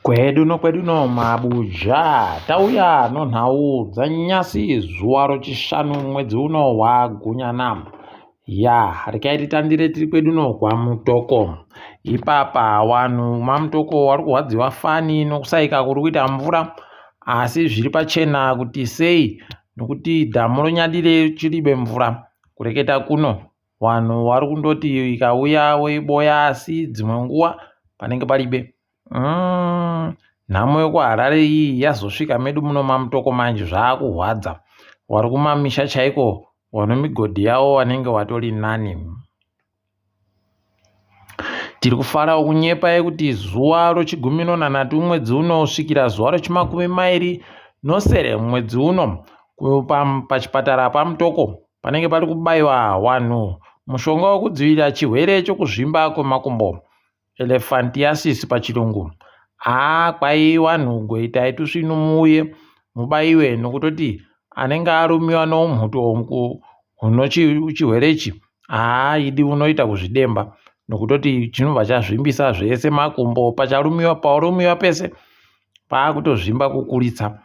Kwedu nokwedu no mabuja tauya nonhau dzanyasi zuva rochishanu mwedzi uno wagunyana. Ya rekai titandire tiri kwedu no kwaMutoko. Ipapa wanhu maMutoko wari kurwadziwa fani nokusaika kuri kuita mvura asi zviri pachena kuti sei nokuti dhamu roNyadire chiribe mvura. Kureketa kuno Vanhu vari kundoti ikauya voiboya asi dzimwe nguva panenge paribe. Umm nhamo yekuHarare iyi yazosvika medu muno maMutoko manje zvaakurwadza. Wari kumamisha chaiko vane migodhi yavo vanenge vatori nani. Tiri kufarawo kunyepa yekuti zuva rochigumi nonhanhatu mwedzi uno kusvikira zuva rochimakumi mairi nosere mwedzi uno pachipatara paMutoko panenge pari kubaiwa wanhu mushonga wekudzivirira chirwere chokuzvimba kwemakumbo elephantiasis pachirungu haa kwai wanhu goitai tusvinu muuye mubaiwe nokutoti anenge arumiwa noumhutu hunochirwere ichi haa idi unoita kuzvidemba nokutoti chinobva chazvimbisa zvese makumbo pacharumiwa parumiwa pese paakutozvimba kukuritsa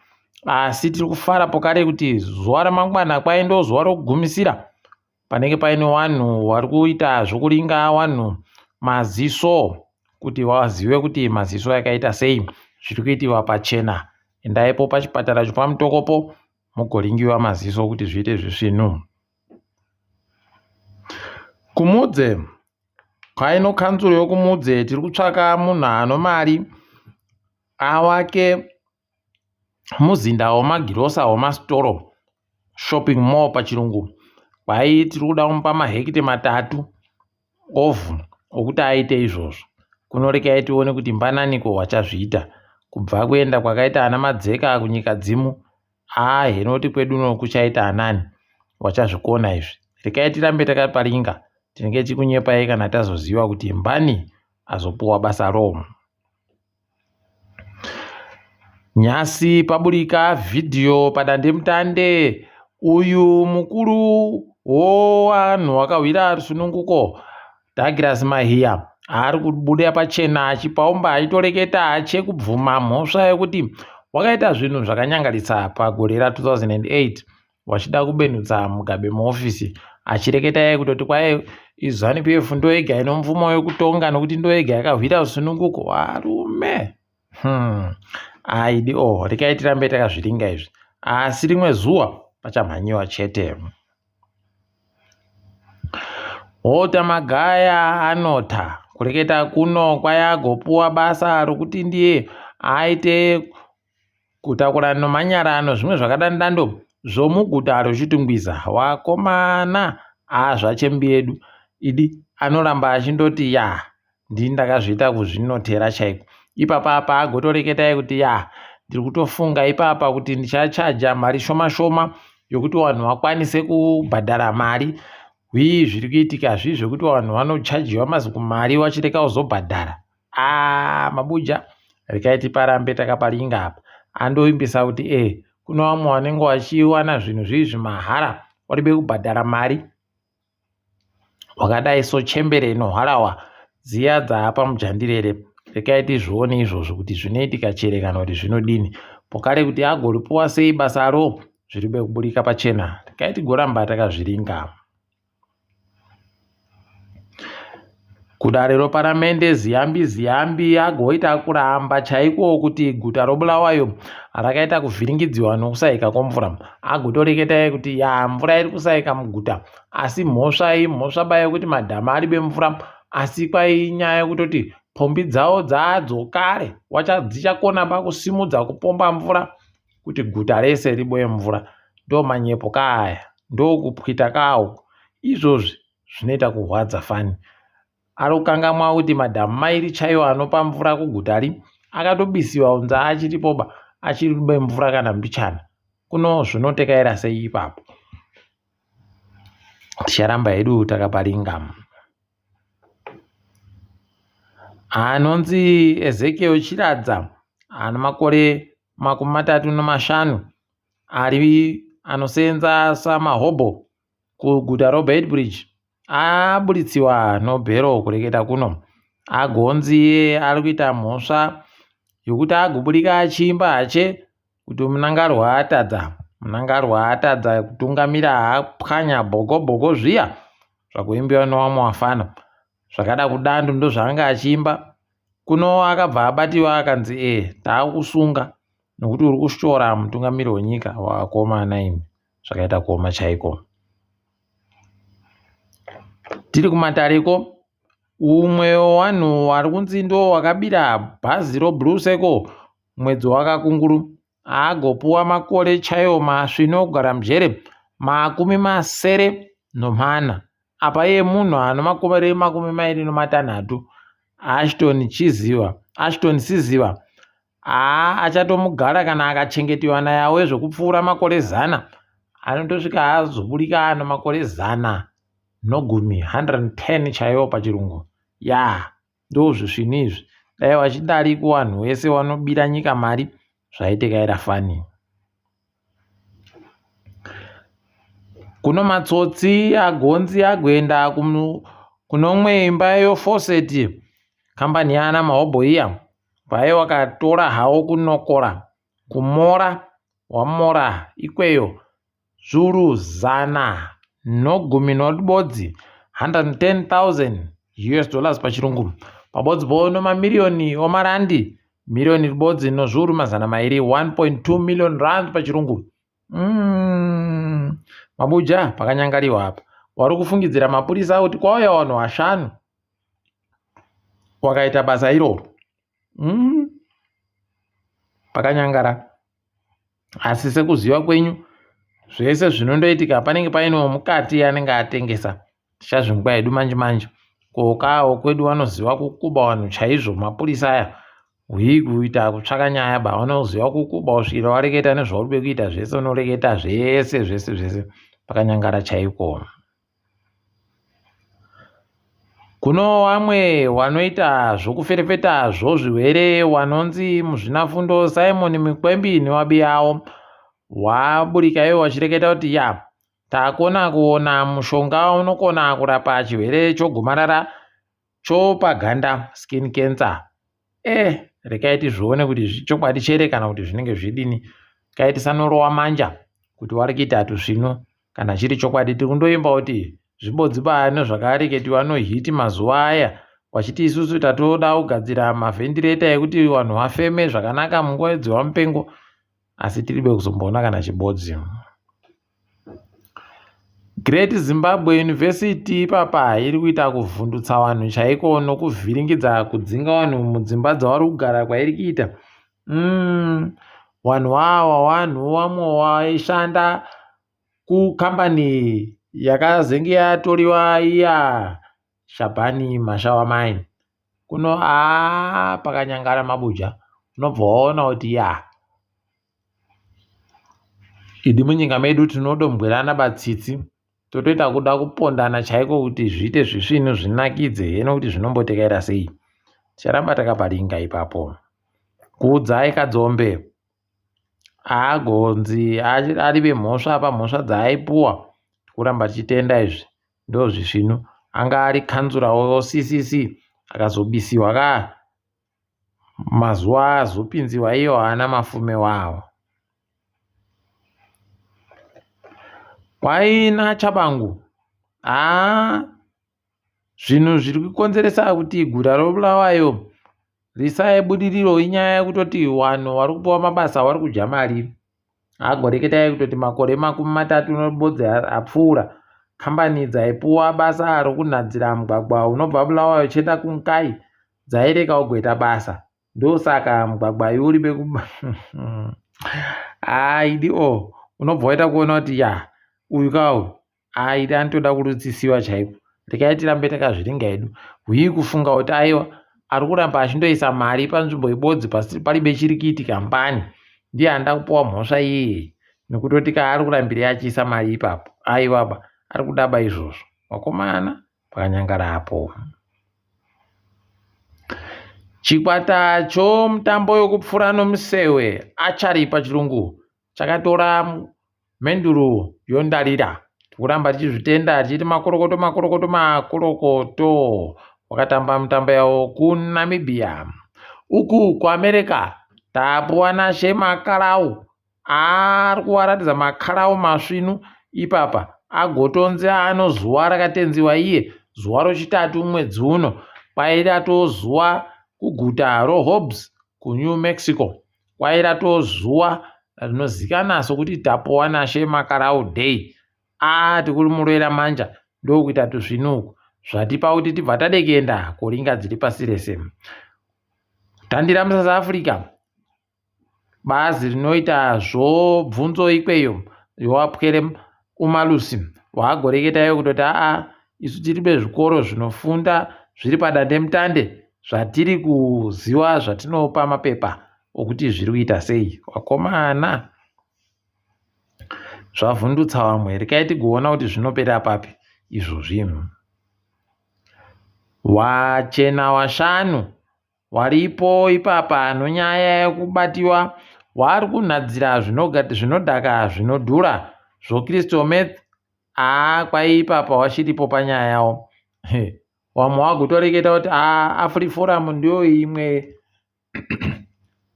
asi tiri kufara pokare kuti zuva ramangwana kwai ndo zuva rokugumisira panenge paine wanhu wari kuita zvokuringa wanhu maziso kuti wazive kuti maziso yakaita sei zviri kuitiwa pachena endaipo pachipatara chopamutokopo mugoringiwa maziso kuti zviite zvisvinu kumudze kwaino kanzuro yokumudze tiri kutsvaka munhu ano mari awake muzinda wemagirosa wemasitoro shopping mall pachirungu kwai tiri kuda kumupa mahekite matatu ovhu okuti aite izvozvo kunorekai tione kuti mbananiko wachazviita kubva kuenda kwakaita ana madzeka kunyika dzimu haa henoti kwedu uno kuchaita anani wachazvikona izvi rekai tirambe takaparinga tinenge tichikunyepai kana tazoziva kuti mbani azopuwa basa roo Nhasi paburika vhidhiyo padandemutande. Uyu mukuru wevanhu vakahwira rusununguko Douglas Mahiya ari kubuda pachena achipaumba achitoreketa achekubvuma mhosva yekuti wakaita zvinhu zvakanyangarisa pagore ra 2008 wachida kubenutsa Mugabe muhofisi achireketa iye kutoti kwai iZanu PF ndoyega ine mvumo yekutonga nokuti ndoyega yakahwira rusununguko varume hmm. aidi o oh, rekai tirambe takazviringa izvi asi rimwe zuva pachamhanyiwa chete Walter Magaya anota kureketa kuno kwayagopuwa basa rokuti ndiye aite Kutakura nomanyara nozvimwe zvakadandando zvomuguta roChitungwiza. Wakomana haa zvachembi yedu idi anoramba achindoti yaa ndini ndakazviita kuzvinotera chaiko. Ipapa apa agotoreketai kuti yaa ndiri kutofunga ipapa kuti ndichachaja mari shoma shoma yokuti vanhu vakwanise kubhadhara mari. Hwii zviri kuitika zvii zvekuti vanhu vanochajiwa mazikumari vachireka kuzobhadhara. Aa mabuja rekai tiparambe takaparinga apa andovimbisa kuti e eh, kune vamwe vanenge vachiwana zvinhu zvii zvimahara waribe kubhadhara mari wakadai so chembere inohwarawa dziya dzaapa mujandirere rekai tizvione izvozvo kuti zvinoitika chere kana kuti zvinodini pokare kuti agoripuwa sei basaro zviribe kuburika pachena rekai tigoramba takazviringa Kudare roparamende Ziyambi Ziyambi agoita kuramba chaiko kuti guta roBulawayo rakaita kuvhiringidziwa nokusaika kwemvura. Agotoreketa kuti ya mvura iri kusaika muguta asi mhosva imhosva ba yekuti madhamu aribe mvura asi kwai inyaya yekutoti pombi dzawo dzaadzokare dzichakona ba kusimudza kupomba mvura kuti guta rese riboye mvura. Ndomanyepo kaaya. Ndokupwita kawo izvozvi zvinoita kurwadza fani. Ari kukangamwa kuti madhamu mairi chaiwo anopa mvura kuguta ri akatobisiwa kunzi achiripoba achiri kube mvura kana mbichana. Kuno zvinotekaira sei ipapo. Ticharamba hedu takaparinga. Anonzi Ezekiel Chiradza ane makore 35 ari anosenza samahobho kuguta roBeitbridge aburitsiwa nobhero kureketa kuno agonzi iye ari kuita mhosva yokuti agoburika achiimba hache kuti Mnangarwa atadza, Mnangarwa atadza kutungamira apwanya bhoko bhoko zviya zvakuimbiwa newamwe wafana. Zvakada kudando ndozvaanga achiimba. Kuno akabva abatiwa akanzi e taakusunga nokuti uri kushora mutungamiri wenyika wakomana imi zvakaita kuoma chaiko. Tiri kumatareko umwe wevanhu vari kunzi ndo wakabira bhazi roblue circle mwedzi wakakunguru agopuwa makore chaiwo masvinu okugara mujere 74 apa iye munhu ano makore 26 Ashton Chiziva Ashton Siziva haa achatomugara kana akachengetiwa nayawe zvekupfuura makore 100 anotosvika azoburika ano makore 110 110 chaiwo pachirungu yaa ndozvisvinu izvi dai vachidari kuvanhu vese vanobira nyika mari zvaitekaira fani kuno matsotsi agonzi agoenda kunomwe imba yofoseti kambani yaana mahobho iya paye wakatora hawo kunokora kumora wamora ikweyo Zviuru 110, 110,000 US dollars pachirungu, pabodzi po nomamiriyoni omarandi miriyoni ribodzi nozviuru 200, 1.2 million rand pachirungu. Mm, mabuja pakanyangariwa apa. Wari kufungidzira mapurisa kuti kwauya vanhu vashanu wakaita basa iroro. Mm, pakanyangara. Asi sekuziva kwenyu zvese zvinondoitika panenge paine wemukati anenge atengesa tichazvinzwa hedu manje manje kokawo kwedu vanoziva kukuba vanhu chaizvo mapurisa aya hwii kuita kutsvaka nyaya ba vanoziva kukuba kusvikira wareketa nezvauri kuda kuita zvese unoreketa zvese zvese zvese pakanyangara chaiko. Kuno wamwe wanoita zvokuferefeta zvozviwere wanonzi muzvinafundo Simon Mukwembi newabiyawo waburika iwo wachireketa kuti ya takona kuona mushonga unokona kurapa chirwere chogomarara chopaganda skin cancer eh rekai tizvione kuti chokwadi chere kana kuti zvinenge zvidini kai tisanorowa manja kuti wari kuita tusvinu kana chiri chokwadi tiri kundoimba kuti zvibodzi pano zvakareketiwa nohiti mazuva aya wachiti isusu tatoda kugadzira mavhendireta ekuti vanhu vafeme zvakanaka munguva yedziwa mupengo asi tiribe kuzomboona kana chibodzi Great Zimbabwe University ipapa iri kuita kuvhundutsa vanhu chaiko nokuvhiringidza kudzinga vanhu mudzimba dzavari kugara kwairi kuita. Mm, vanhu awa vanhu vamwe vaishanda kukambani yakazenge yatoriwa iya Shabhani Mashawa Mine. Kuno aa pakanyangara mabuja unobva waona kuti yaa Idi munyika medu tinodombwerana batsitsi totoita kuda kupondana chaiko kuti zviite zvisvinu zvinakidze heno kuti zvinombotekaira sei ticharamba takaparinga ipapo kuudzai kadzombe haagonzi arive mhosva pamhosva dzaaipuwa tikuramba tichitenda izvi ndozvisvinu anga ari kanzura weCCC akazobisiwa kaa Mazuva azopinziwa iyo haana mafume wawo. Kwaina Chabangu haa zvinhu zviri kukonzeresa kuti guta roBulawayo risaye budiriro inyaya yekutoti vanhu vari kupiwa mabasa vari kudya mari. Agoreketai kutoti makore 30 apfuura kambani dzaipuwa basa rokunhadzira mugwagwa unobva Bulawayo uchienda kuNkayi dzaireka kugoita basa ndosaka mugwagwa uyu uri beku haa idi o unobva waita kuona kuti ya uyu ka uyu haa idi anotoda kurutsisiwa chaiko rekai tirambe takazviringa hedu hwii kufunga kuti aiwa ari kuramba achindoisa mari panzvimbo ibodzi pasi paribe chiri kuitika mbani ndiye anoda kupiwa mhosva iyeye nekutoti ka ari kurambirei achiisa mari ipapo aiwaba ari kudaba izvozvo vakomana pakanyangara apo. Chikwata chomutambo yokupfura nomusewe archery pachirungu chakatora menduru yondarira. Tikuramba tichizvitenda tichiti makorokoto makorokoto makorokoto. Wakatamba mutambo yawo kuNamibia. Uku kuAmerica tapuwa naShe Makarau ari kuwaratidza makarau masvinu ipapa agotonzi ano zuva rakatenziwa iye zuva rochitatu mwedzi uno kwairatozuva kuguta roHobbs kuNew Mexico kwairatozuva rinozikana sokuti tapuwa naShe Makarau Day. Aa tikumuroera manja ndokuita tuzvinu uku zvatipa kuti tibva tade kuenda kuringa dziri pasi rese. Tandira muSouth Africa bazi rinoita zvobvunzo ikweyo yowapwere umalusi waagoreketayo kutoti aa isu tiribe zvikoro zvinofunda zviri padandemutande zvatiri kuziva zvatinopa mapepa okuti zviri kuita sei vakomana zvavhundutsa vamwe rekai tigoona kuti zvinopera papi izvozvi wachena washanu waripo ipapa nonyaya yekubatiwa waari kunhadzira zvinodhaka zvinodhura zvocrystal meth aa kwai ipapa wachiripo panyaya yawo vamwe wagotoreketa kuti aa afriforum ndiyo imwe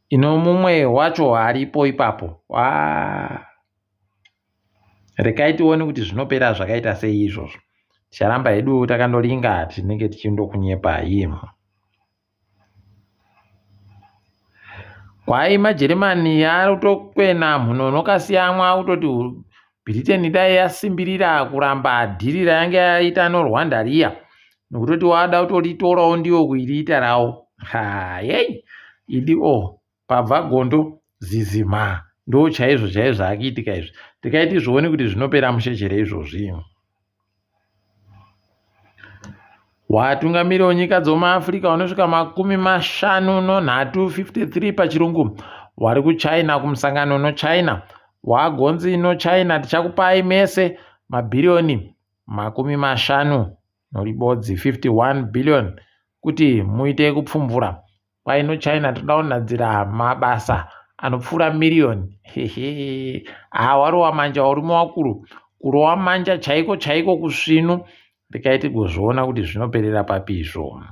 ino mumwe wacho aripo ipapo waa rekai tione kuti zvinopera zvakaita sei izvozvo ticharamba hedu takandoringa tinenge tichindokunyepai Kwai maJeremani arikutokwena mhuno nokasiyamwa kutoti Britain dai yasimbirira kuramba dhiri rayange yaita noRwanda riya nokutoti wada kutoritorawo ndiwo kuiriita rawo ha yei idi o oh, pabva gondo zizi mha ndo chaizvo chaizvo zvaakuitika izvi tikaiti zvione kuti zvinopera mushe izvozvi Watungamiri wenyika dzomuAfrica vanosvika 53 53 pachirungu wari kuChina kumusangano noChina wagonzi noChina tichakupai mese mabhiriyoni 51 51 billion kuti muite kupfumvura Kwai no China toda kunadzira mabasa anopfuura miriyoni. Hehe. Haa warowa manja warume wakuru. Kurowa manja chaiko chaiko kusvinu. Rekai tigozviona kuti zvinoperera papi izvo.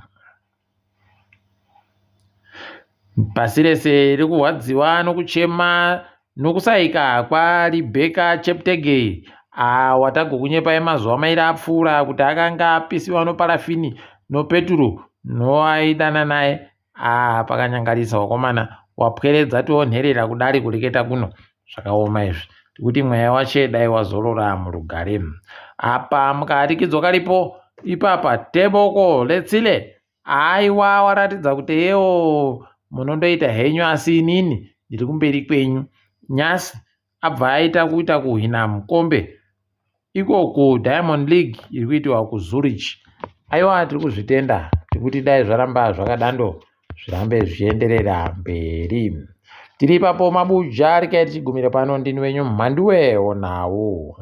Pasi rese riri kurwadziwa nokuchema nokusaika kwaRebecca Cheptegei ah, watagokunyepai mazuva mairi apfuura kuti akanga apisiwa noparafini nopeturu noaidana naye ah, pakanyangarisa wakomana wapweredza tionherera kudari kureketa kuno zvakaoma izvi tikuti mweya wache dai wazorora murugare apa mukahatikidzwa karipo ipapa teboko letsile Aiwa waratidza kuti yeo munondoita henyu asi inini ndiri kumberi kwenyu. Nyasi abva aita kuita kuhwina mukombe iko kuDiamond League iri kuitiwa kuZurich. Aiwa tiri kuzvitenda tikuti dai zvaramba zvakadando zvirambe zvichienderera mberi. Tiri ipapo mabuja rekai tichigumira pano ndini wenyu Mhanduwe Onau.